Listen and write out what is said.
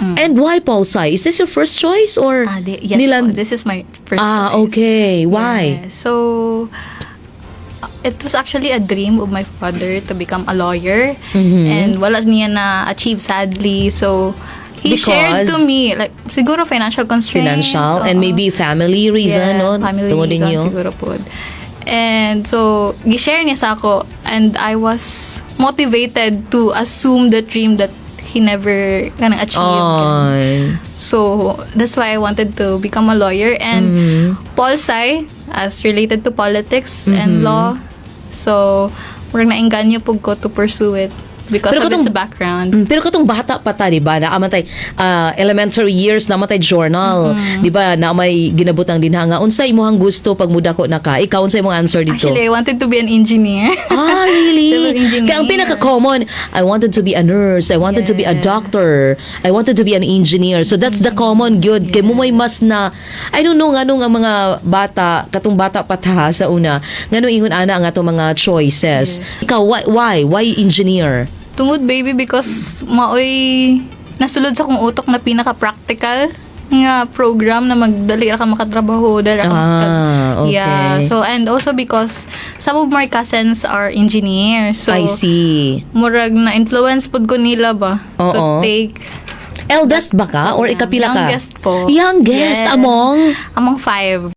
And why PolSci? Is this your first choice or Ah, yes po, this is my first choice. Okay. Why? Yeah. So, it was actually a dream of my father to become a lawyer. And wala niya na-achieve, sadly. So, he shared to Because? Me, like, siguro financial constraints. Financial and Oo. Maybe family reason, Yeah, no? family Tungod reason ninyo. Siguro po. And so, gi-share niya sa ako and I was motivated to assume the dream that he never kanang achieved. Ay. So, that's why I wanted to become a lawyer. And PolSci, as related to politics and law. So, murag nainganyo pud ko to pursue it because Pero of its background. Pero katong bata pa ta, di ba? Naa man tay elementary years, naa man tay journal. Di ba? Naa may ginabutang dinha nga unsa imong gusto pag mudako na ka? Ikaw, unsa imong answer dito? Actually, I wanted to be an engineer. Ah, really? Civil engineer. Kaya ang pinaka-common, "I wanted to be a nurse, I wanted to be a doctor, I wanted to be an engineer." So that's the common gyud. Kay mo may mas na, I don't know nganong ang mga bata, katong bata pa ta sa una, nganong ingon ana ang atong mga choices. Ikaw, why, why? Why engineer? Tungod, baby, because maoy nasulod sa akong utok na pinaka-practical nga program na magdali ra ka makatrabaho, dali ra ka Yeah, so and also because some of my cousins are engineers. So I see. Murag na influence pud ko nila ba to take. Eldest ba ka or ikapila ka? Youngest po. Youngest Yes. among Among five.